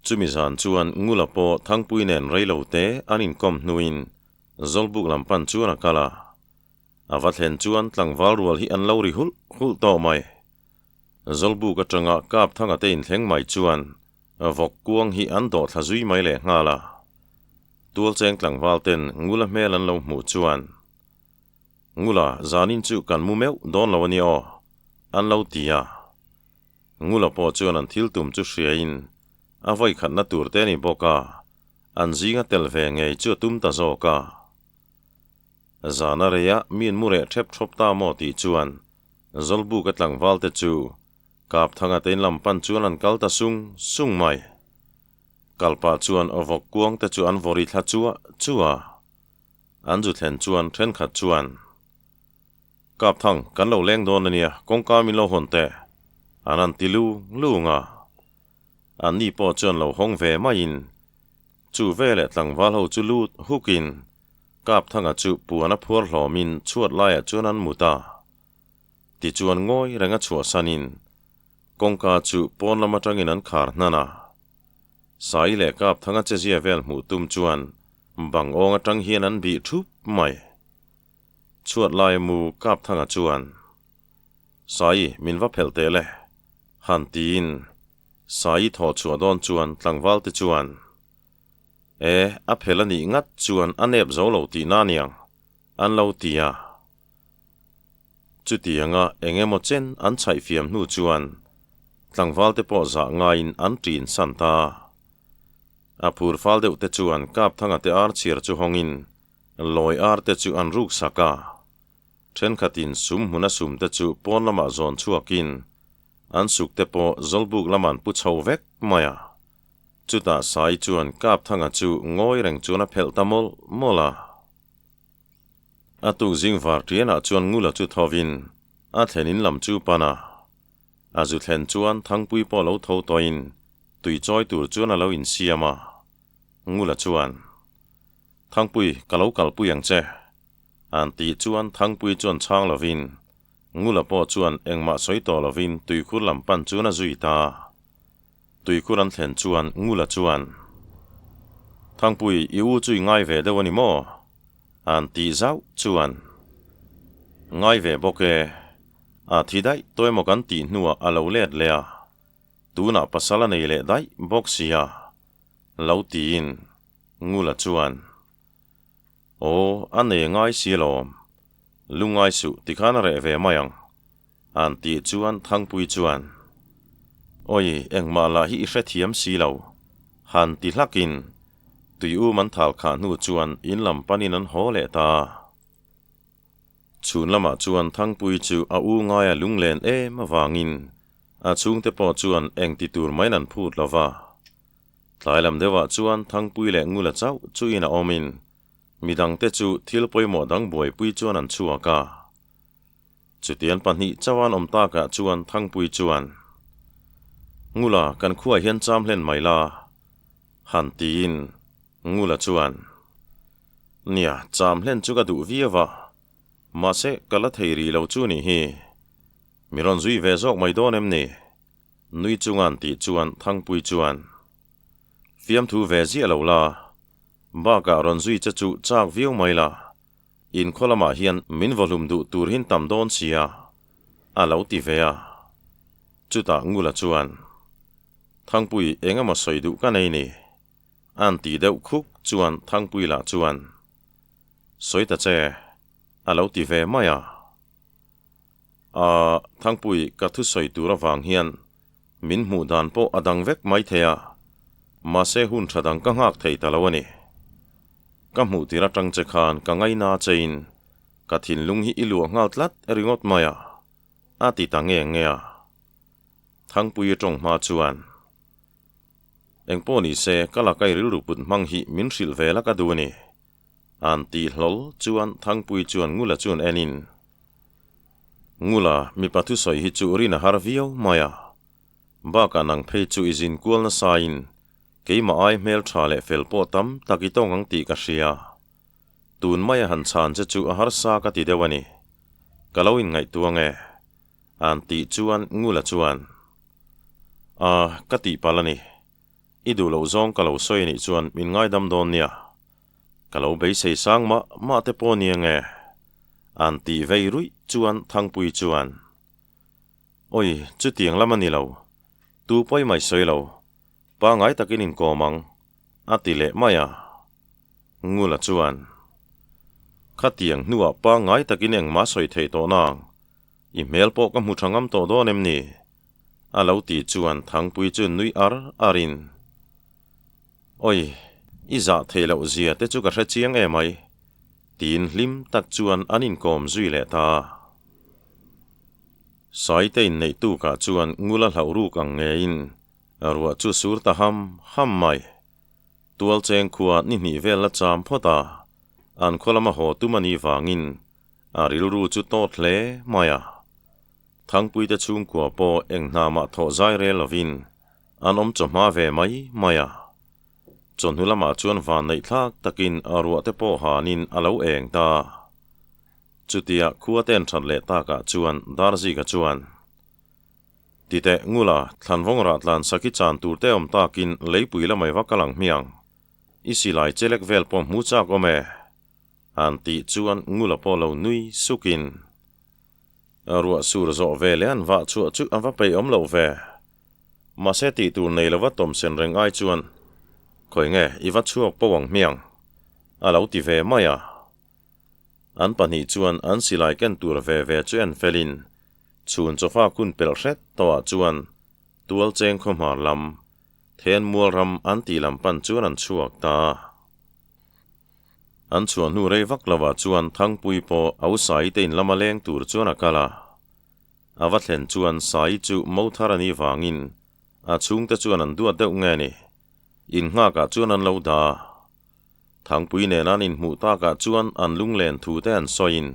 Chumi zan chuan Ngula pawh Thangpui nen rei lo te an inkawm hnuin Zawlbuk lam pan chuan a kal a. A va thlen chuan tlangval rual hi an lo ri hulh hulh tawh mai. Zawlbuk atanga Kapthanga te inthleng mai chuan vawk kuang hi an dawh thla zui mai leh nghal a. Tualcheng tlangval ten Ngula hmel an lo hmuh chuan, Ngula, zanin chu kan mu meuh dawn lo a nia aw, an lo ti a. Ngula pawh chuan an thil tum chu hriain a vawikhatna tur te a ni bawk a, an zinga tel ve ngei chu a tum ta zawk a. Zan a rei a, mi an mu reh ṭhep ṭhawp ta maw tih chuan Zawlbuka tlangval te chu Kapthanga te in lam pan chuan an kal ta sung sung mai. Kalpah chuan vawk kuang te chu an vawri thla chuah chuah a. An zu thlen chuan ṭhenkhat chuan, Kapthang, kan lo leng dawn a nia, kawngka min lo hawn teh, an han ti lung lung a. Anni pawh chuan lo hawng ve maiin chu veleh tlangval ho chu lut hukin Kapthanga chu puan a phuar hlawmin chhuat laiah chuan an mut a. Tichuan ngawi reng a chhuahsanin kawngka chu pawn lam atangin an khar hnan a. Sai leh Kapthanga chezia vel hmuh tum chuan bang awng atang hian an bih thup mai. Chhuat laia mu Kapthanga chuan, Sai, min va phelh teh le, han tiin Sai thawh chhuah dawn chuan tlangval te chuan, E, a phel a nih ngat chuan a nep zo lo tihna a niang, an lo ti a. Chutianga eng emaw chen an chhaih fiam hnu chuan tlangval te pawh zah ngaiin an ṭin san ta. A phur fal deuh te chuan Kapthanga te ar chhiar chu hawngin lawi ar te chu an ruk sak a. Ṭhenkhatin sum hmuna sum te chu pawn lamah zawn chhuakin an suk te pawh Zawlbuk lamah an pu chho vek mai a. Chutah Sai chuan Kapthanga chu ngawi reng chuan a phelh ta mawlh mawlh a. A tuk zing var tianah chuan Ngula chu thovin a thlen in lam chu pan a. A zu thlen chuan Thangpui pawh lo tho tawhin tui chawi tur chuan a lo insiam a. Ngula chuan, Thangpui, ka lo kalpui ang che. An tih chuan Thangpui chuan chhang lovin Ngula pawh chuan engmah sawi tawh lovin tuikhur lam pan chuan a zui ta. Tuikhur an thlen chuan Ngula chuan. Thangpui, i u chu i ngai ve deuh a ni maw? An tih zauh chuan, Ngai ve bawk e. A thi daih tawh emaw kan tih hnuah a lo let leh a, tunah pasal a nei leh daih bawk sia, lo tiin Ngula chuan, Aw, a nei ngai si alawm. Lungngai suh tikhan a reh ve mai ang. An tih chuan Thangpui chuan, Awi, engmah lah hi i hrethiam si lo. Han ti hlakin tui um an thal khah hnu chuan in lam panin an haw leh ta. Chhun lamah chuan Thangpui chu a u ngaia lunglen em avangin a chhungte pawh chuan eng ti tur maiin an phut lo va. Tlai lam deuhah chuan Thangpui leh Ngula chauh chu in a awmin midangte chu thil pawimawh dang buaipui chuan an chhuak a. Chutian pahnih chauhan awm takah chuan Thangpui chuan, Ngula, kan khuaah hian cham hlen mai la, han tiin Ngula chuan, Nia, cham hlen chu ka duh viau a, mahse ka la thei rih lo chu nih hi. Mi rawn zui ve zawk mai dawn em ni? Nui chunga an tih chuan Thangpui chuan, Fiamthu ve ziah lo la, bakah rawn zui che chu chak viau mai la, Inkhaw lamah hian min vawhlum duh tur hin tam dawn sia, a lo ti ve a. Chutah Ngula chuan, Thangpui eng emaw sawi duh ka nei ni? A'n ti deuh khuk chuan Thangpui lah chuan, Sawi ta che, a lo ti ve mai a. Aaa, Thangpui ka thusawi tur avang hian min hmuh dan pawh a dang vek mai thei a, mahse hun tha dang ka nghak thei ta lo a ni. Ka hmuh tir atang che khan ka ngaina chein ka thinlung hi i luah nghal tlat ringawt mai a, a ti ta nge nge a. Thangpuia tawng hma chuan, Engpawh ni se ka laka i rilru put hmang hi min hrilh ve la ka duh a ni, a'n tih hlawl chuan Thangpui chuan Ngula chuan enin, Ngula, mipa thusawi hi chu rin a har viau mai a. Bakah nang phei chu i zin kual nasain keimah ai hmel tha leh fel pawh tam tak i tawng ang tih ka hria. Tun maia han chhan che chu a harsa ka ti deuh a ni. Ka lo inngaihtuah nge? A'n tih chuan Ngula chuan, A, ka tihpalh a ni. I duh loh zawng ka lo sawi anih chuan min ngaidam dawn nia. Ka lo beisei sang mah mah te pawh nia nge? An tih vei ruih chuan Thangpui chuan, Awi, chutiang lam a ni lo. Tu pawi mai sawi lo. Pangai takin inkawm ang, a ti leh mai a. Ngula chuan, Khatiang hnuah pangai takin engmah sawi theih tawh nang. I hmel pawh ka hmu tha ngam tawh dawn em ni? A lo tih chuan Thangpui chu nui ar arin, Awi, i zah theih loh zia te chu ka hre chiang em ai, tiin hlim tak chuan an inkawm zui leh ta. Saite inneih tukah chuan Ngula hlauh ruk ang ngeiin ruah chu sur ta ham ham mai. Tualcheng khua ni hnih vel la cham phawt a, an khaw lama haw tum a nih vangin a rilru chu tawt hle mai a. Thangpuite chhungkua pawh eng hna mah thawh zai rel lovin an awm chawhma ve mai mai a. Chawhnu lamah chuan van neih thlak takin a ruah te pawh hanin a lo eng ta. Chutia khua te an that leh takah chuan Darzika chuan, Titeh Ngula, Thlanvawng rah tlan sakhi chan tur te awm takin leipui lamai va kal ang hmiang. I silai chelek vel pawh hmu chak awm e. An tih chuan Ngula pawh lo nui sukin, Ruah sur zawh ve leh an vah chhuah chu a va peih awm loh ve. Mahse tih tur nei lova tawm sen reng ai chuan, Khawi nge i va chhuak po ang hmiang? a lo ti ve mai a. An pahnih chuan an silai ken tur ve ve chu en felin chhun chawfa kun pelh hret tawhah chuan tual cheng khawhmar lam, then mual ram an tih lam pan chuan an chhuak ta a. An chhuah hnu rei vak lovah chuan Thangpui pawh a u Saii te in lama leng tur chuan a kal a. A va thlen chuan Saii chu mo thar a nih vangin a chhungte chuan an duat deuh nge ni, in nghakah chuan an lo dah a. Thangpui nena an inhmuh takah chuan an lunglen thu te an sawiin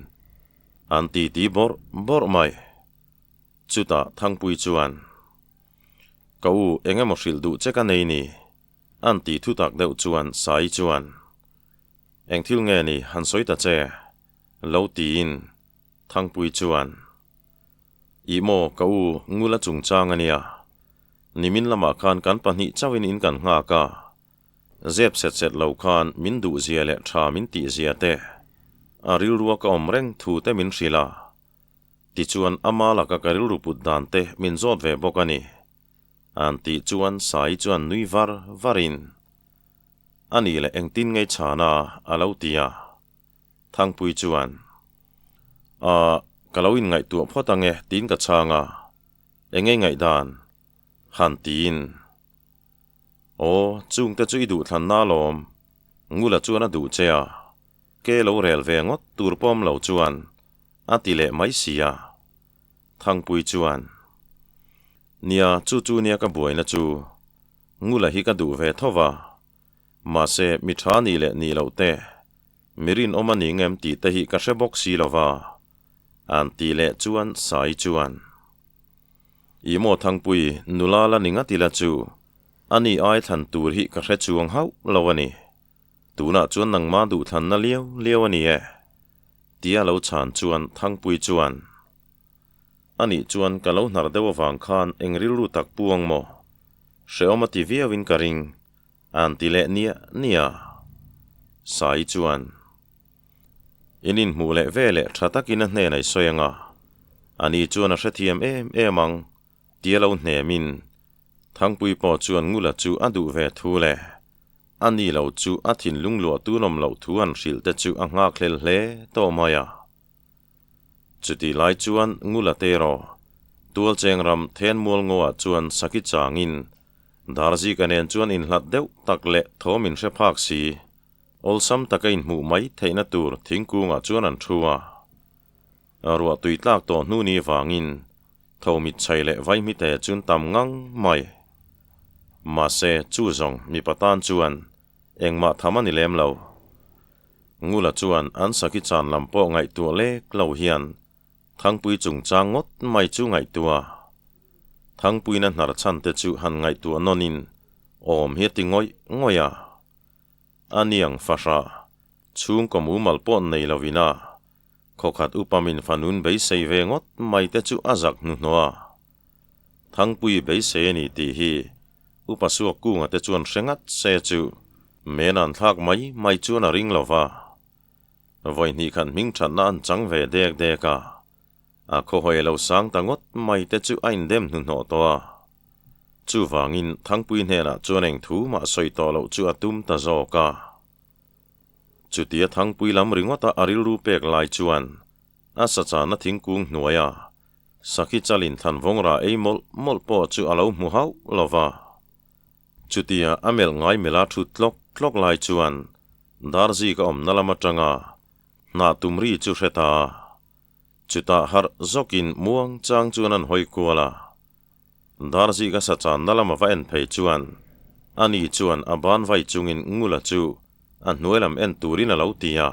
an titi bawrh bawrh mai. Chutah Thangpui chuan, Ka u, eng emaw hrilh duh che ka nei ni? An tih thu tak deuh chuan Sai chuan, Eng thil nge ni han sawi ta che? lo tiin Thangpui chuan, Ih maw ka u Ngula chungchang a nia, nimin lamah khan kan pahnih chauhin in kan nghak a. Zep set set lo khan min duh zia leh tha min tih zia te, a rilrua ka awm reng thu te min hrilh a. Tichuan ama laka ka rilru put dan te min zawt ve bawk a ni. An tih chuan Sai chuan nui var varin, A nih leh engtin ngei chhan a? a lo ti a. Thangpui chuan, Aah, ka lo inngaihtuah phawt ang e tiin ka chhang a, eng ngei ngaihdan? Han tiin, Aw, chungte chu i duhthlanna alawm, Ngula chuan a duh che a, ke lo rel ve ngawt tur pawm lo chuan a ti leh mai si a. Thangpui chuan, Nia, chu chu nia ka buaina chu, Ngula hi ka duh ve tho va, mahse mi tha nih leh nih loh te, mi rinawm a ni ngem tih te hi ka hre bawk si lo va, an tih leh chuan Sai chuan, I maw Thangpui, nula la ni ngat ila chu, a ni ai thlan tur hi ka hre chuang hauh lo a ni. Tunah chuan nangmah duhthlanna liau liau a ni e, tia lo chhan chuan Thangpui chuan, Anih chuan ka lo hnar deuh avang khan eng rilru tak pu ang maw? Hrehawm a ti viauin ka ring, a'n ti leh niah niah. Sai chuan, In inhmuh leh ve leh tha takin a hnenah i sawi ang a, ani chuan a hrethiam em em ang, tia lo hnemin Thangpui pawh chuan Ngula chu a duh ve thu leh a ni lo chu a thinlung luah tunawm loh thu an hrilh te chu a nghak hlel hle tawh mai a. Chutih lai chuan Ngula te erawh Tualcheng ram Thenmual Ngoa chuan Saki changin Darzika nen chuan inhlat deuh tak leh thawm inhre phak si, awlsam taka inhmuh mai theihna tur thingkungah chuan an thu a. Ruah tui tlak tawh hnu ni vangin tho mitchhai leh vaihmite chun tam ngang mai. Mahse chu zawng mipa tan chuan engmah tham a ni lem lo. Ngula chuan an sakhi chan lam pawh ngaihtuah lek lo hian Thangpui chungchang ngawt mai chu ngaihtuah. Thangpuina hnar chhan te chu han ngaihtuah nawnin awm hi a ti ngawih ngawih a. A niang fahrah, chhungkaw mumal pawh nei lovin a Khawkhat upa min fanun beisei ve ngawt mai te chu a zak hnuhnawh a. Thangpui beisei a ni tih hi upa suak kunga te chuan hre ngat se chu men an thlak mai mai chuan a ring lo va. Vawihnih khan hming thatna an chang ve dek dek a, a khawhawi lo sang ta ngawt mai te chu a indem hnuhnawh tawh a. Chuvangin Thangpui hnenah chuan eng thu mah sawi tawh loh chu a tum ta zawk a. Chutia Thangpui lam ringawta a rilru pek lai chuan a sachana thingkung hnuaia Sakhi chalin thlanvawng rah ei mawlh mawlh pawh chu a lo hmu hauh lo va. Chutia a melh ngai mela thut tlawk tlawk lai chuan Darzik a awmna lam atanga hnah tum ri chu hre ta a. Chutah harh zawkin muang chang chuan an hawi kual a. Darzik a sachanna lama va en phei chuan ani chuan a ban vai chungin Ngula chu a hnuai lam en turin a lo ti a.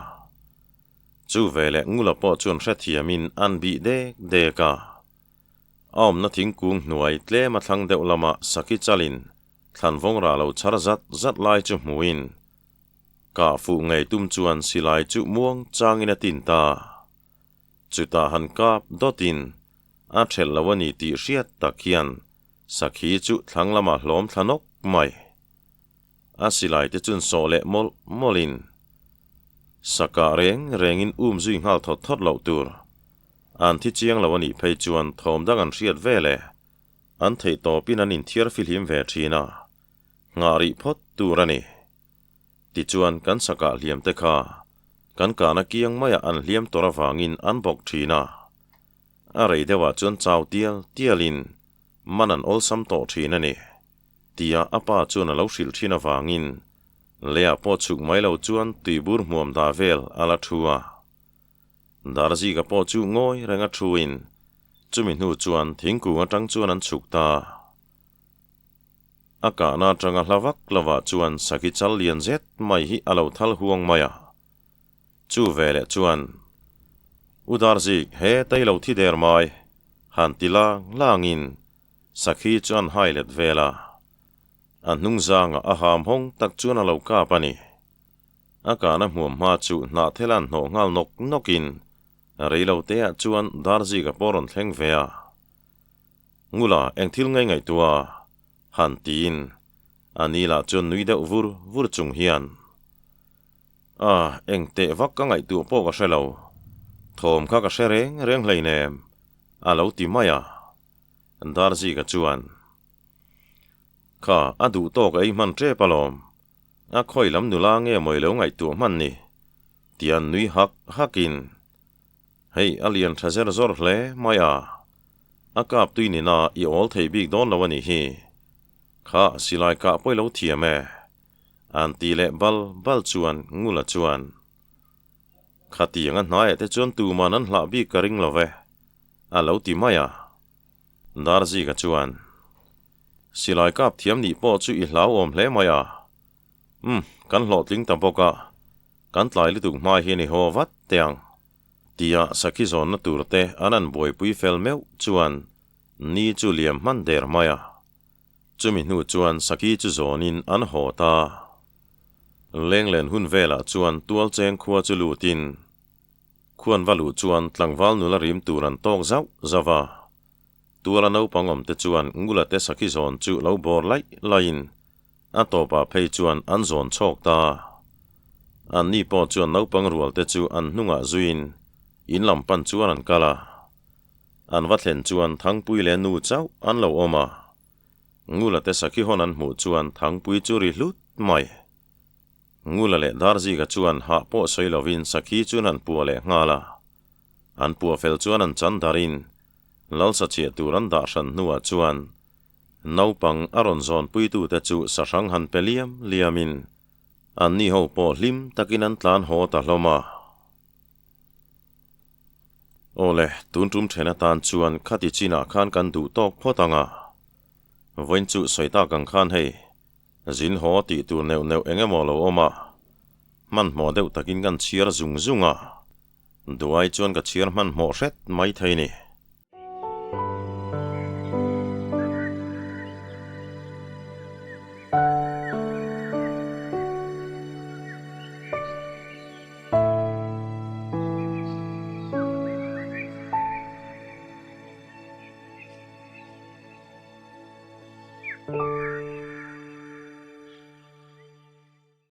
Chu veleh Ngula pawh chuan hrethiamin an bih dek dek a. A awmna thingkung hnuai tlem a thlang deuh lama Sakhi chalin thlanvawng rah lo chhar zat zat lai chu hmuin kah fuh ngei tum chuan silai chu muang changin a tin ta. Chutah han kap dawtin a thelh lo a ni tih hriat tak hian Sakhi chu thlang lamah hlawm thla nawk mai. A silai te chun sawh leh mawlh mawlhin Sakah reng rengin um zui nghal thawt thawt loh tur. An thi chiang lo a nih phei chuan thawm dang an hriat ve le. An theih tawpin an inthiar fihlim ve thin a, nghah rih phawt tur a ni. Tichuan kan sakah hliam te kha kan kahna kiang maiah an hliam tawr avangin an bawk thin a. A rei deuhah chuan chau tial tialin man an awlsam tawh thin a ni, tia a pa chuan a lo hrilh thin avangin leiah pawh chhuk mai lo chuan tuibur hmuam dah vel a la thu a. Darzika pawh chu ngawi renga thuin chumi hnu chuan thingkung atang chuan an chhuk ta. A kahna atanga hla vak lovah chuan sakhi chal lian zet mai hi a lo thal huang mai a. Chu veleh chuan, U Darzik, he tei lo thi der mai, han ti lang langin sakhi chu an hai let vel a. A hnung zangah a ham hawng tak chuan a lo kap a ni. A kahna hmuam hma chu hnah thel an hnawh nghal nawk nawkin rei lo teah chuan Darzika pawh rawn thleng ve a. Ngula, eng thil ngai ngaihtuah a? han tiin. A ni lah chuan nui deuh vur vur chung hian, A, eng teh vak ka ngaihtuah pawh ka hre lo. Thawm kha ka hre reng reng hleinem, a lo ti mai a. Darzika chuan, Kha, a duh tawk a ei hman tep alawm. A khawi lam nula nge maw i lo ngaihtuah hman ni? Tia nui hak hakin, Hei, a lian tha zer zawr hle mai a. A kap tui nina i awl thei bik dawn lo a nih hi. Kha, silai kah pawh i lo thiam e. An ti leh bal bal chuan Ngula chuan, Khatiang a hnaiah te chuan tuman an hlah bik ka ring lo ve, a lo ti mai a. Darzika chuan, Silai kap thiam nih pawh chu i hlauhawm hle mai a. Umm, kan hlawhtling ta bawk a, kan tlai lutuk hma hian i haw vat teh ang, tia sakhi zawnna tur te an an buaipui fel meuh chuan ni chu liam hman der mai a. Chumi hnu chuan sakhi chu zawnin an haw ta. Lenglen hun velah chuan tualcheng khua chu lutin khuan va luh chuan tlangval nula rim tur an tawk zauh zauh a. Tuala naupang awmte chuan Ngulate sakhi zawn chu lo bawr laih laihin A tawpah phei chuan an zawn chhawk ta. Anni pawh chuan naupang rualte chu an hnungah zuiin in lam pan chuan an kal a. An va thlen chuan Thangpui leh nu chauh an lo awm a. Ngula te sakhi hawn an hmuh chuan Thangpui chu ri hlut mai. Ngula leh Darzika chuan hah pawh sawi lovin sakhi chuan an puah leh nghal a. An puah fel chuan an chan darin Lalsa chhiah tur an dah hran hnuah chuan Naupang a rawn zawnpuitute chu sahrang han pe liam liamin anni ho pawh hlim takin an tlan haw ta hlawm a. Awle, tun tum then atan chuan khati chinah khan kan duh tawk phawt ang a. Vawiin chu sawi tak ang khan hei, zin haw tih tur neuh neuh eng emaw lo awm a, hmanhmawh deuh takin kan chhiar zung zung a, duai chuan ka chhiar hmanhmawh hret mai thei ni.